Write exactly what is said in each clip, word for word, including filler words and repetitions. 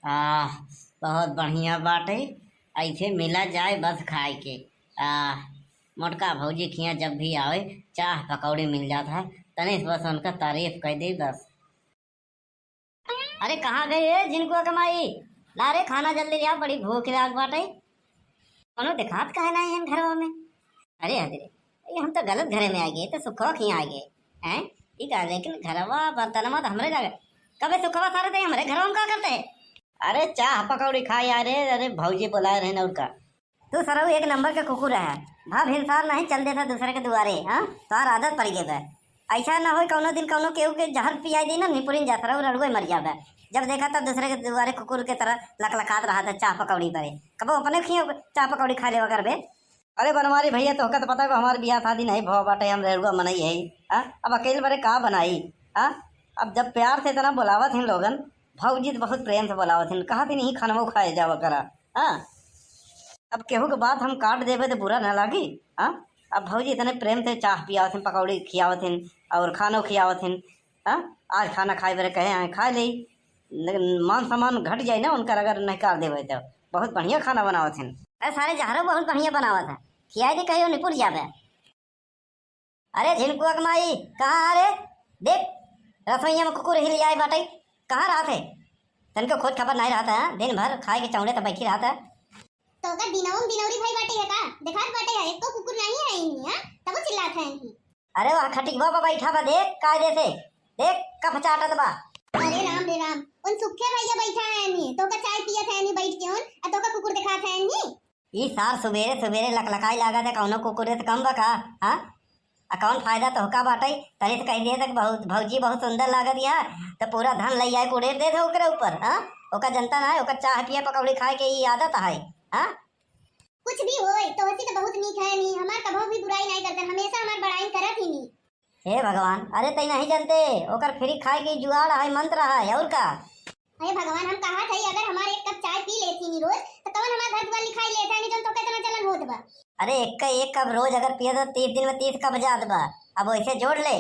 आह, बहुत बढ़िया बाटे, ऐसे मिला जाए बस खाए के। आह, मोटका भौजी खिया जब भी आवे, चाह पकौड़ी मिल जात है, तनी से बस उनका तारीफ कह दे बस। अरे, कहाँ गई है झिनकुआ के माई? ला रे, खाना जल्दी लिया, बड़ी भूख लाग बाटे। कौनो देखात काहे ना है घरवा में? अरे, अरे, ये हम तो गलत घरे में आ गए, तो सुखवा खिया आ गए हैं। ई का, लेकिन घरवा बर्तनवा तो हमरे लगे। कबे सुखवा सारे ते हमरे घरवा में का करते हैं? अरे, चाह पकौड़ी खाए आ रे। अरे, भौजी बुलाए रहे ना, और का। तू सरऊ एक नंबर के कुकुर है, भा भिनसार नहीं चल देता दूसरे के दुआरे, हाँ? तोहार आदत पड़ गई बा। ऐसा ना होई कौनो दिन कौनो केहू के जहर पियाई दी ना, निपुरिन जा सरऊ रड़ुए मर जाबे। जब देखा तब दूसरे के दुआरे कुकुर के तरह लकलकात रहा था चाह पकौड़ी परे। कबो अपने खियो चाह पकौड़ी खा लेवा करबे। अरे बनवारी भैया, तोहका तो पता है हमार बियाह शादी नहीं भवा बाटे, हम रेड़ुआ मनई है। हाँ, अब अकेले बरे का बनाई? हाँ, अब जब प्यार से इतना बुलावत हैं लोगन, भौजी तो बहुत प्रेम से बुलावत हैं, कहत हैं नहीं खानवो खाए जावा करा। हाँ, अब केहू के बात हम काट देबे तो बुरा ना लागी। हाँ, अब भौजी इतने प्रेम से चाह पियावत हैं, पकौड़ी खियावत हैं और खानो खियावत हैं। हाँ, आज खाना खाए बरे कहे हैं, खा ले, लेकिन मान सम्मान घट जाए ना उनकर, अगर नहीं कर देबे तो। बहुत बढ़िया खाना बनावत हैं। अरे सारे जहरो बहुत बढ़िया बनावत है, खियाई दे कहियो निपुर जाबे। अरे झिनकुआ के माई, कहाँ आ रे? देख, रसोईया में कुकुर हिल आए बाटे, कहाँ रहत है? तनको खोज खबर नहीं रहत है, दिन भर खाए के चौड़े तो बैठी रहत है। तो का दिनौम दिनौरी भाई बाटे है का? देखात बाटे है, एको कुकुर नहीं है इन्हीं, हाँ? तबो चिल्लात है इन्हीं। अरे वह खटिकवा पर बैठा बा, देख कायदे से, देख कप चाटत बा। अरे राम रे राम, उन सुखे भैया बैठा है इन्हीं, तो का चाय पियत है इन्हीं बैठ के उन, आ तो का कुकुर देखात है इन्हीं। ई सार सुबेरे सुबेरे लकलकाई लागत है, कौनो कुकुरे से कम बा का? हाँ? आ कौन फायदा तोहका बाटई? तनी से कह दिए तक बहुत, भौजी बहुत सुंदर लागत या, तो पूरा धन लई आए उड़ेर दे दे ओकरे ऊपर, हाँ? ओका जनता ना है, ओकर चाह पिए पकौड़ी खाए के ई आदत है, हाँ? कुछ भी होए, तोहसी तो बहुत नीक है नी, हमार कभो भी बुराई नहीं करतन, हमेशा हमार बड़ाई करत ही नी। हे भगवान, अरे तई नहीं जनते, ओकर फ्री खाए के जुआड़ है, मंत्र है, और का? हे भगवान, हम कहा थे अगर हमार एक कप चाय पी लेती नी रोज, तो कवन हमार घर दुआर लिखाई लेता है नी, जौन तोके इतना जलन होत बा। अरे एक का एक कप रोज अगर पिए तो तीस दिन में तीस कप जात बा, अब वैसे जोड़ ले।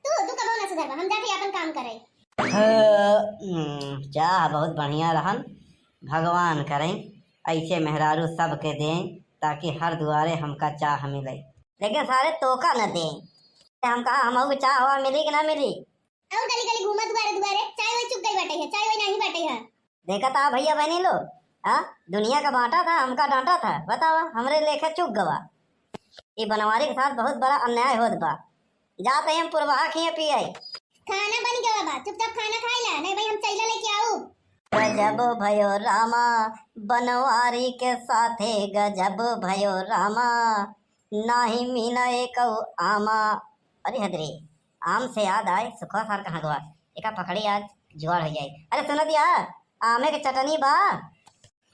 तू, तू कबो ना सुधरबा, हम जाके अपन काम करे। हाँ, हम्म, चाह बहुत बढ़िया रहन, भगवान करें ऐसे मेहरारू सबके दें, ताकि हर दुआरे हमका चाह मिले। लेकिन सारे तोका न दें, हम कहा हमहू के चाह हवा मिली कि ना मिली? और गली गली घूमा दुआरे दुआरे, चाय वही चुक गई बाटे है, चाय वही नहीं बाटे है। देखा था भैया बहनी लो, हाँ, दुनिया का बांटा था, हमका डांटा था, बतावा, हमरे लेखा चुक गवा। ये बनवारी के साथ बहुत बड़ा अन्याय होत बा। जाते ही हम पुरवाहा खिए पिए। खाना बन गवा बा, चुपचाप खाना खाई ला, नहीं भाई हम चैला लेके आऊ। गजब भयो रामा, बनवारी के साथे गजब भयो रामा, नाही मीना एक आमा। अरे हदरे, आम से याद आए, सुखवा सार कहाँ गवा? एका पकड़ी आज जुआड़ हो जाए। अरे सुन दिया, आमे के चटनी बा?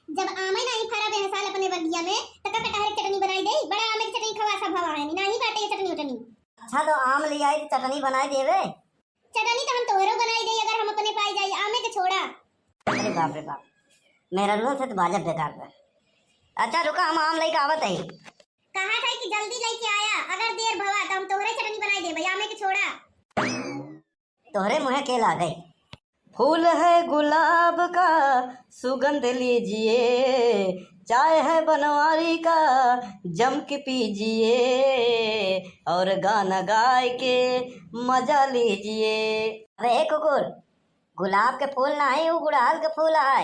जब आमे नाही फरा बे साल अपने बगिया में, त का कटहर के चटनी बनाई दे? बड़ा आमे के चटनी खवा सब हवा है, नाही बाटे ये चटनी उटनी। अच्छा तो आम ले आई, चटनी बनाई देवे। चटनी तो हम तोहरो बनाई दे अगर हम अपने पाई जाई, आमे के छोड़ा। अरे बाप रे बाप, मेहरारुओं से तो बाजब बेकार बा। अच्छा रुका, हम आम लेके आवत है। कहा था कि जल्दी लेके आया, अगर देर भवा तो हम तोहरे चटनी बनाई देबे, आमे के छोड़ा। तोहरे मुँहे के लागे। फूल है गुलाब का सुगंध लीजिए, चाय है बनवारी का जम के पीजिए, और गाना गाए के मजा लीजिए। अरे हे कुकुर, गुलाब के फूल ना है, वो गुड़हल के फूल है।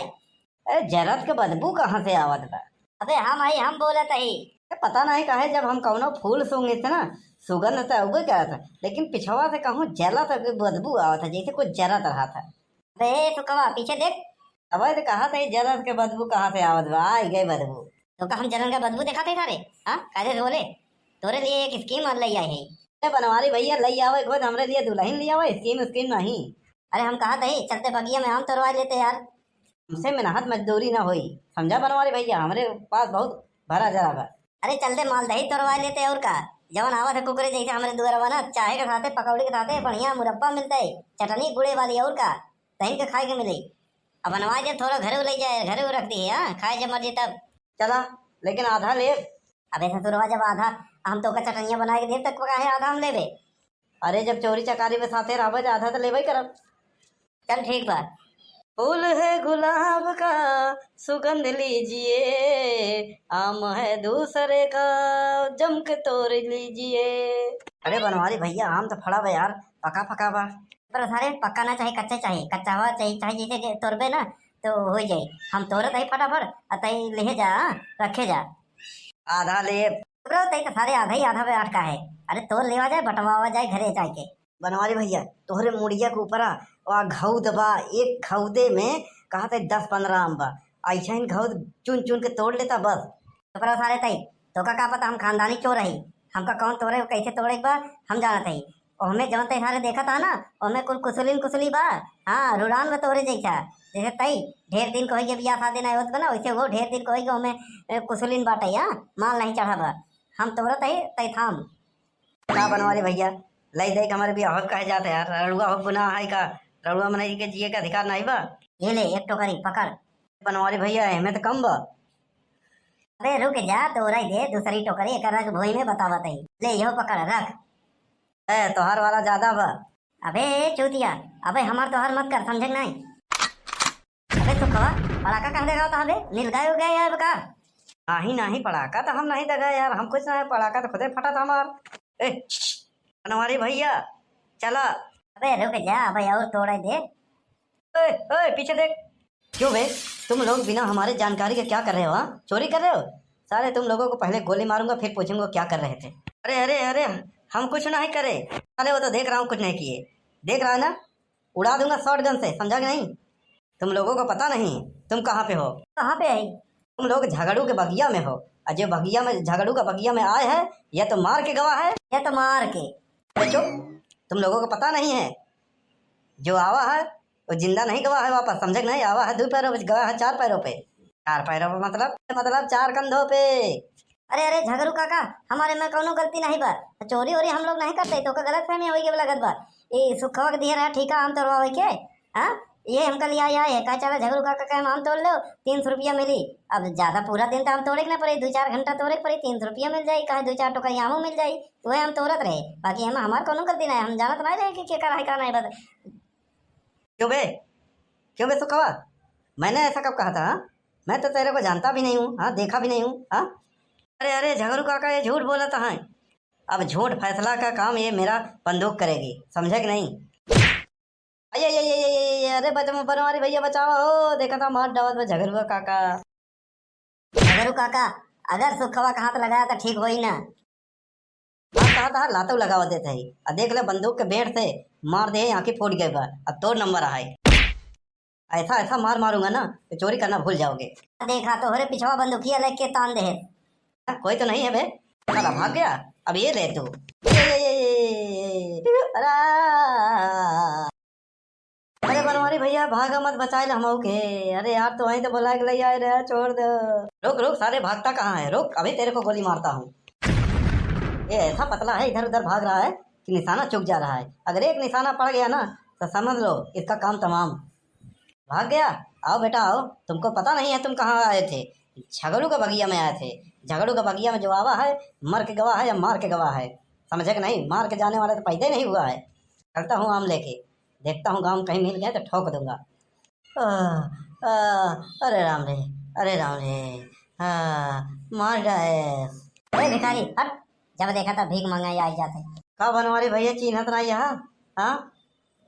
ए, जरत के बदबू कहाँ से आवत बा? अबे हम हई, हम बोलत हई। ए, पता नहीं काहे जब हम कौनो फूल सूंघित ना, सुगंध त अउबे करत, लेकिन पिछवा से कहूँ जलत के बदबू आवत है, जैसे कुछ जरत रहा था। अबे सुखवा, पीछे देख। अबे तो कहा था, ये जलत के बदबू कहाँ से आवत बा? आई गए बदबू। तो का हम जलन का बदबू देखा थे सारे? हाँ, कायदे से बोले। तोरे लिए एक स्कीम ले आई है। ए, बनवारी भैया, ले आवे एक बार हमरे लिए दुल्हन ले आवे, स्कीम स्कीम नहीं। अरे हम कहा थे, चलते बगिया में आम तोड़वा लेते यार। हमसे मेहनत मजदूरी ना होई, समझा बनवारी भैया, हमरे पास बहुत भरा जरा बा। अरे चल दे, मालदही तोड़वा लेते और का, जवन आवत है कुकुरे जैसे हमरे दुआरा बना, चाय के साथे पकौड़ी के साथे बढ़िया मुरब्बा मिलते, चटनी गुड़े वाली और का, तहिन के खाए के मिले। अब बनवा दे, थोड़ा घरे ले जाए, घरे रख दी है, हाँ, खाए जब मर्जी तब। चला, लेकिन आधा ले। अबे ससुरवा, जब आधा हम तोका चटनिया बनाए के देब तक काहे आधा हम लेबे? अरे जब चोरी चकारी में साथे रहबे तो आधा तो लेबे करब। चल ठीक बा। फूल है गुलाब का, सुगंध लीजिए, आम है दूसरे का, जम के तोड़ लीजिए। अरे बनवारी भैया, आम तो फड़ा बा यार, पका पका बा। पर सारे पका ना चाही, कच्चा चाही, कच्चा हुआ चाही, चाही जैसे जे तोड़बे ना तो हो जाई। हम तोड़त हई फटाफट, आ तई लिहे जा, हाँ, रखे जा। आधा ले। ब्रो, तई तो सारे आधा ही आधा पे अटका है। अरे तोड़ लेवा जाए, बंटवावा जाए घरे जाके। बनवारी भैया, तोहरे मुड़िया के ऊपरा वा घौद बा, एक घौदे में कहा थे दस पन्द्रह आम बा। ऐसा ही घौद चुन चुन के तोड़ लेता बस। चुप रहो सारे तई, तोका का पता हम खानदानी चोर हई, हमका कौन तोड़े, कैसे तोड़े के बा, हम जानत हई। ओहमे जौन तई सारे देखत हा ना, ओहमे कुल कुसुलिन कुसुली बा। हाँ, रुड़ान बा तोहरे जैसा। जैसे तई ढेर दिन को होइगे बियाह शादी ना होत बा ना, वैसे वो ढेर दिन को होइगे ओहमे, ए, कुसुलिन बाटे, हाँ, माल नहीं चढ़ा बा। हम तोड़त हई, तई थाम। का बनवारी भैया, लई दे के हमारे बियाह होत कहे जात है यार? रड़ुआ हो गुनाह है का? रड़ुआ मनई के जिए के अधिकार नहीं बा? ये ले एक टोकरी पकड़। बनवारी भैया, एमे तो कम बा। अबे रुक जा, तोड़ाई दे दूसरी टोकरी, एक रख भुई में बतावत है। ले यो पकड़, रख। ए, तोहार वाला ज्यादा बा। अबे चूतिया, अबे हमार तोहार मत कर, समझे नहीं? अबे सुखवा, पड़ाका काहे दगावत हा बे? नीलगाय हो गया है अब का? नाही, नाही, पड़ाका तो हम नहीं दगा यार, हम कुछ नहीं, पड़ाका तो खुदे फटा था हमार। ए, बनवारी भैया, चला। अबे रुक जा, अबे और तोड़े दे। ओए, ओए, पीछे देख। क्यों बे, तुम लोग बिना हमारे जानकारी के क्या कर रहे हो, हाँ? चोरी कर रहे हो? साले तुम लोगों को पहले गोली मारूंगा, फिर पूछूंगा क्या कर रहे थे। अरे, अरे, अरे, हम कुछ नहीं करे। अरे वो तो देख रहा हूँ कुछ नहीं किए। देख रहा है ना, उड़ा दूंगा शॉटगन से, समझा कि नहीं? तुम लोगों को पता नहीं तुम कहाँ पे हो। कहाँ पे है? तुम लोग झगड़ू के बगिया में हो, और जो बगिया में, झगड़ू का बगिया में आए हैं, यह तो मार के गवा है। यह तो मार के। अरे चुप, तुम लोगों को पता नहीं है, जो आवा है वो जिंदा नहीं गवा है वापस, समझे कि नहीं? आवा है दो पैरों पे, गवा है चार पैरों पे। चार पैरों पे मतलब, मतलब चार कंधों पे। अरे, अरे, झगरू काका, हमारे में कौनो गलती नहीं बा। चोरी वोरी हम लोग नहीं करते, तोका गलतफहमी होई के लगत बा। ई सुखवा के दिहे रहा ठीका आम तोड़वावे के, हाँ? ये हमका लिया आया है, का चला झगरू काका के हम आम तोड़ लो, तीन सौ रुपया मिली। अब ज्यादा पूरा दिन तो आम तोड़े के ना पड़े, दो चार घंटा तोड़े के पड़े, तीन सौ रुपया मिल जाई, कहे दो चार टोकरी आमो मिल जाई, तो वह हम तोड़त रहे। बाकी हम, हमार कौनो गलती नहीं, हम जानत नहीं रहे कि केकर है का नहीं बा। क्यों बे? क्यों बे सुखवा? मैंने ऐसा कब कहा था, हाँ? मैं तो तेरे को जानता भी नहीं हूँ, हाँ, देखा भी नहीं हूँ, हाँ? अरे, अरे, झगरू काका, ये झूठ बोलत है। अब झूठ फैसला का काम ये मेरा बंदूक करेगी, समझे कि नहीं? अये, ये, ये, ये, ये, ये, अरे, बच-, बनवारी भैया, बचावा हो, देखा था, मार डावत बा झगरू काका। झगरू काका, अगर सुखवा का हाथ लगाया तो ठीक होई ना। हाँ, कहा था, लातो लगावा देत है। आ देख ले, बंदूक के बेंट से मार दे, आँखी फूट गए बा। अब तोर नंबर आए। ऐसा, ऐसा मार मारूंगा ना कि चोरी करना भूल जाओगे। देखा, तोहरे पिछवा बंदूकिया लेके तान दे। हाँ, कोई तो नहीं है बे। साला भाग गया। अब ये ले तू। ये, ये, ये, ये, ये, ये। अरे, अरे बनवारी भैया, भागा मत, बचाए ले हमहू के। अरे यार, तो वहीं तो बुला के ले आए रहे, छोड़ दो। रुक, रुक, साले भागता कहाँ है? रुक, अभी तेरे को गोली मारता हूँ। ये ऐसा पतला है, इधर उधर भाग रहा है कि निशाना चूक जा रहा है। अगर एक निशाना पड़ गया ना, तो समझ लो, इसका काम तमाम। भाग गया? आओ बेटा, आओ, तुमको पता नहीं है तुम कहाँ आए थे। झगड़ू का बगिया में आए थे। झगड़ू का बगिया में जो आवा है, मर के गवा है या मार के गवा है, समझे कि नहीं? मार के जाने वाला तो पैदा ही नहीं हुआ है। चलता हूँ आम लेके, देखता हूँ गाँव में कहीं मिल गया तो ठोक दूंगा। आ, आ, अरे राम रे, अरे राम रे, हाँ, मार डायस। ए भिखारी, हट, जब देखा था भीख मांगा ही आई जाते। का बनवारी भैया, चीन्हत ना यहाँ? हाँ,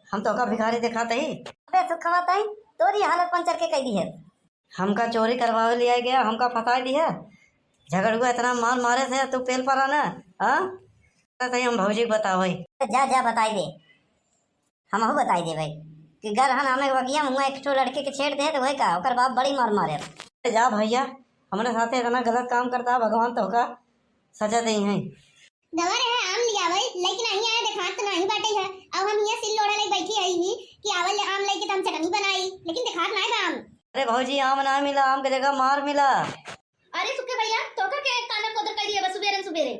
हम तो का भिखारी दिखाते ही। अबे सुखवा ताई, तोरी हालत पंचर के कह दी है। हमका चोरी करवावे लिया गया, हमका फंसा दिया। झगड़ुआ इतना मार मारे से तू पेल पड़ा ना, हाँ? ताई हम भौजी को बतावे। जा, जा बताई दे। हमहू बताई देबै कि गरहन हमें बगिया में हुआ एक ठो लड़के के छेड़ दे तो वही का, ओकर बाप बड़ी मार मारे। अरे जा भैया, हमरे साथे इतना गलत काम करता है, भगवान तोहका सजा देइहैं। गवा रहे आम लियावै, लेकिन नहीं आया, देखात तो नहीं बाटे है। अब हम ये सिल लोढ़ा ले बैठी आई ही कि आवल ले आम लेके तो हम चटनी बनाई, लेकिन देखात नहीं बा आम। अरे भौजी, आम ना मिला, आम के जगह मार मिला। अरे सुखे भैया, तोका के काना कोदर कर दिया बस सुबेरे सुबेरे।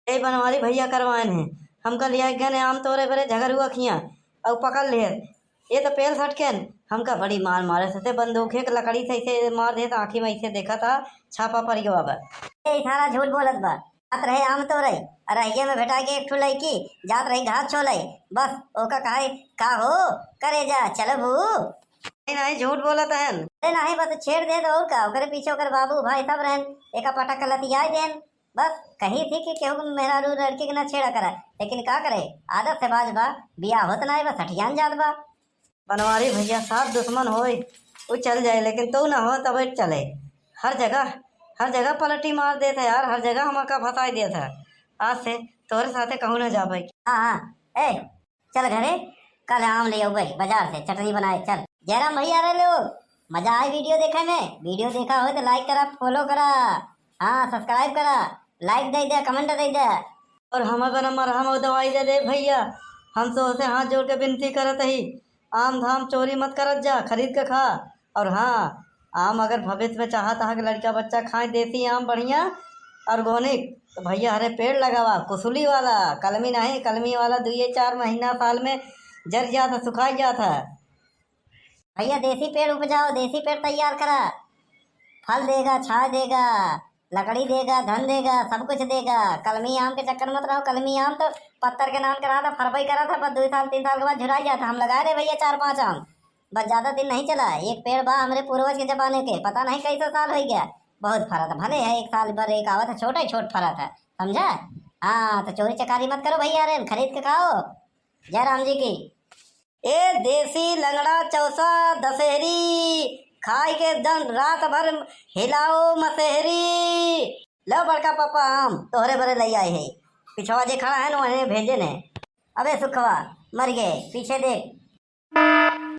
ए बनवारी भैया करवाएन है, हमका लिया गने आम तोरे बरे झगरुआ खिया, अउ पकड़ लिहे। ये तो पेल सटकेन, हमका बड़ी मार मारे से, से बंदूक है, लकड़ी से ऐसे मार दे, तो आँखी में ऐसे देखा था, छापा पड़ गया बा। ए सारा झूठ बोलत बा, जात रहे आम तोरे, अरहिया में भेटा के एक ठो लड़की, जात रही घास छोले, बस ओका कहे, का हो, करे जा, चलबू? नहीं, झूठ बोलत हन। अरे नहीं, बस छेड़ देत और का, ओकरे पीछे ओकर बाबू भाई सब रहन, एका पटक के लतियाए देन। बस कही थी कि केहू मेहरारू लड़की के ना छेड़ा करा, लेकिन का करे, आदत से बाज बा, बियाह होत नाहीं, बस हटियान जात बा। बनवारी भैया साथ दुश्मन होए, उ चल जाए, लेकिन तू ना हो तब चले। हर जगह, हर जगह पलटी मार देत है यार, हर जगह हमका फंसाई देत है। आज से तोरे साथे कहूँ ना जाबे। हाँ, हाँ, ए, चल घरे, कल आम ले अउबे बाजार से, चटनी बनाए, चल। जयराम भैया रहे लोग, मजा आए video देखे में। Video देखा हो तो like करा, follow करा, हाँ, subscribe करा, like दे दे, comment दे दे। और हमें बना मरहम और दवाई दे दे भैया, हम तो उसे हाथ जोड़ के विनती करत ही, आम धाम चोरी मत करत जा, खरीद के खा। और हाँ, आम अगर भविष्य में चाहत हा कि लड़का बच्चा खाए देसी आम बढ़िया organic, तो भैया हरे पेड़ लगावा, कुसुली वाला, कलमी नहीं, कलमी वाला दुइये चार महीना साल में जर जात है, सुखाई जात है। भैया देसी पेड़ उपजाओ, देसी पेड़ तैयार करा, फल देगा, छाया देगा, लकड़ी देगा, धन देगा, सब कुछ देगा। कलमी आम के चक्कर मत रहो, कलमी आम तो पत्तर के नाम करा था, फरबई करा था, बस दो साल तीन साल के बाद झुराई जाता। हम लगाए रहे भैया चार पांच आम, बस ज्यादा दिन नहीं चला। एक पेड़ बा हमरे पूर्वज के जमाने के, पता नहीं कैसे साल हो गया, बहुत फरत भले है, एक साल भर एक आवत है, छोटा ही छोट फरत है, समझा? हाँ, तो चोरी चकारी मत करो भैया, अरे खरीद के खाओ। जय राम जी की। ए देसी लंगड़ा चौसा दशहरी, खाई के दन रात भर हिलाओ मसहरी। लो बड़का पापा आम तोहरे बरे लई आए है, पिछवा जे खड़ा है ना वहीं भेजे ने। अबे सुखवा मर गए, पीछे देख।